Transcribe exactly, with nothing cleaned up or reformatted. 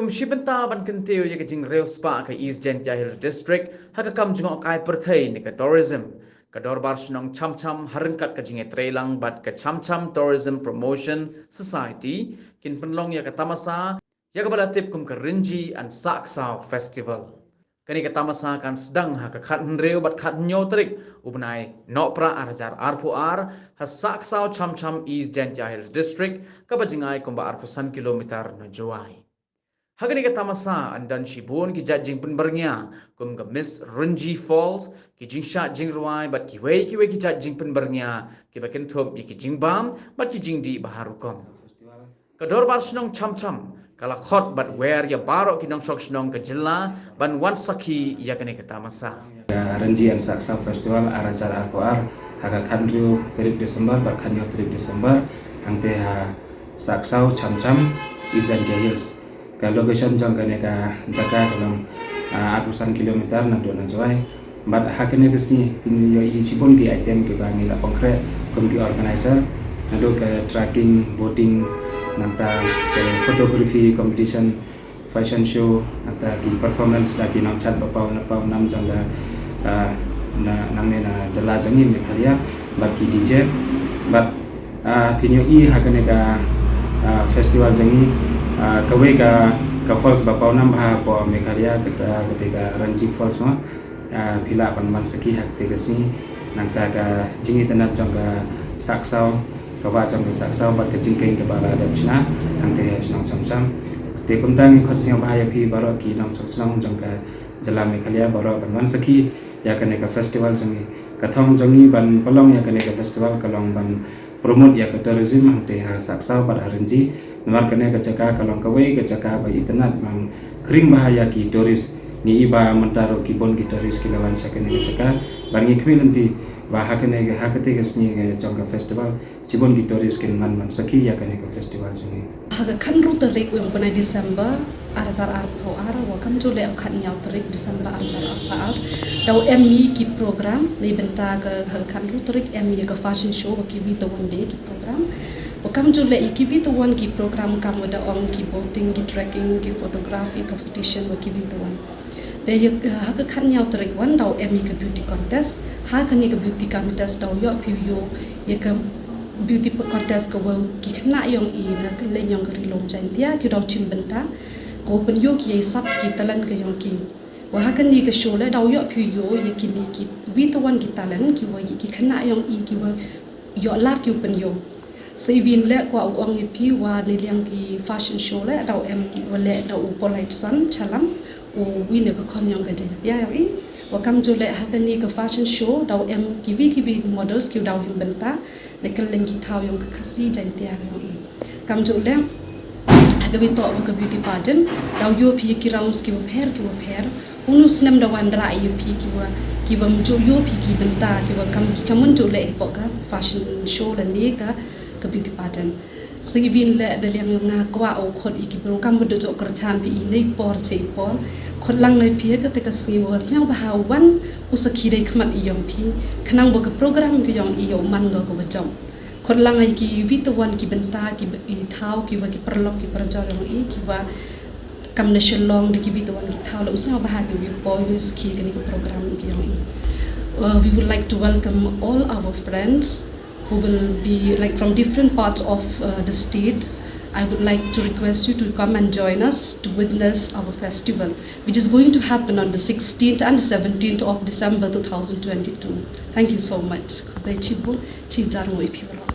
Kum shi bynta ban kyntiew ïa ka jingriewspah ka East Jaintia Hills District ha ka kam jngohkai pyrthei ne ka tourism, ka Dorbar Shnong Chamcham ha ryngkat ka jingïatreilang bad ka Chamcham Tourism Promotion Society kin pynlong ïa ka tamasa ïa kaba la tip kum ka Rynji and Saksaw Festival. Kane ka tamasa kan sdang ha ka khathynriew bad khathynñiew tarik u bnai Nohprah ar hajar arphew ar ha Saksaw Chamcham, East Jaintia Hills District, kaba jingai kumba arphew san kilometer na Jowai. Ha kane ka tamasa yn don shibun ki jait jingpynbyrngia kum ka Miss Rynji Falls, ki jingshad jingrwai bad kiwei kiwei ki jait jingpynbyrngia kiba kynthup ïa ki jingbam bad ki jingdih ba har rukom. Ka Dorbar Shnong Chamcham ka la khot bad wer ïa baroh ki nongshong shnong ka jylla ban wan sakhi ïa kane ka tamasa. Ka Rynji and Saksaw Festival ar hajar arphew ar ha ka khathynriew tarik December bad khathynñiew tarik December, hangte ha Saksaw Chamcham, East Jaintia Hills. Ka location jong kane ka jaka ka long, ah, arphew san kilometer naduh na Jowai. Bad ha kane ka sngi phin ïohi shibun ki item kiba ngi la pynkhreh kum ki organizer, naduh ka trekking, boating, nangta ka photography competition, fashion show, nangta ki performance da ki nongchat ba paw na paw nam jong ka, ah, na, nangne na jylla jong ngi Meghalaya, bad ki D J, bad, ah, phin ïohi ha kane ka, ah, festival jong ngi, ah, kawei ka, ka falls ba paw nam bha hapoh Meghalaya, kata, kata ka Rynji Falls mo. Ah, phi lah ban wan sakhi ha kata ka sngi, nangta ka jingitynnad jong ka Saksaw kaba jong ka Saksaw bad ka jingkheiñ kaba la dep shna hangte ha shnong Chamcham. Te kumta ngi khot sngewbha ïa phi baroh ki nongshong shnong jong ka jylla Meghalaya baroh ban wan sakhi ïa kane ka festival jong ngi. Ka thong jong ngi ban pynlong ïa kane ka festival ka long ban promote ïa ka tourism hangte ha Saksaw bad ha Rynji. Namar kane ka jaka ka long kawei ka jaka ba itynnad ban khring bha ïa ki tourist. Ngi i ba mynta ruh ki bun ki tourist ki la wan sha kane ka jaka. Bad ngi khmih lynti ba ha kane ka, ha kate ka sngi ka jong ka festival, shibun ki tourist kin wan ban sakhi ïa kane ka festival jong ngi. Ha ka khathynriew tarik u bnai December ar hajar arphew ar, wa kamjooh leh u khathynñiew tarik December ar hajar arphew ar, daw em ïa ki program. Neibynta ka, ha ka khathynriew tarik em ïa ka fashion show wa kiwei tawon de ki program. Wa kamjooh leh ïa kiwei tawon ki program kam wa da ong ki boating, ki trekking, ki photography competition wa kiwei tawon. Te ïa, ha ka khathynñiew tarik wan daw em ïa ka beauty contest. Ha kane ka beauty contest daw ïoh phi ïoh ïa ka beauty contest ka wa ki khynnah yong i na ka leng yong ka Ri Lum Jaintia ki daw shim bynta. Ko pynïoh ki ïa sap ki talent ka yong ki. Wa ha kane ka show leh daw ïoh phi ïoh ïa kine kiwei tawon ki talent ki wa ki khynnah yong i ki wa ïoh lad ki u pynïoh. Sa iwin leh kwah u ong ïa phi wa neiliang ki fashion show leh daw em wa leh da u Polite Son Chalang, u win ka khon yong ka Jaintia yong i. Wa kamjooh leh ha kane ka fashion show daw em kiwei kiwei models ki daw hiar bynta na kylleng ki thaw yong ka Khasi Jaintia yong i. Kamjooh leh ha kawei toh wa ka beauty pageant daw ïoh phi ïa ki rounds ki wa pher ki wa pher. Uno u snem daw wanrah ïa phi ki wa, ki wa mynjooh ïoh phi ki bynta ki wa kam, ki kam mynjooh leh hapoh ka fashion show lane ka, ka beauty pageant. Sa iwin leh da liang yong nga kwah u khot ïa ki bru kam mynjooh kyrchan phi i nei por cha i por. Khot lang na phi ha kata ka sngi wa sngewbha wan u sakhi dei khmat i yong phi. Khnang wa ka program ka yong i ïoh man ka ka wa jop. Khot lang ïa kiwei tawon ki bynta ki ba, i thaw ki wa ki paralok ki parajor yong i ki wa kam na Shillong da kiwei tawon ki thaw leh u sngewbha ki wa poi u sakhi kane ka program ki yong i. Uh, we would like to welcome all our friends who will be, like, from different parts of, uh, the state. I would like to request you to come and join us to witness our festival, which is going to happen on the sixteenth and seventeenth of December two thousand twenty-two. Thank you so much. Khublei shibun, chi jar mo i phi wa.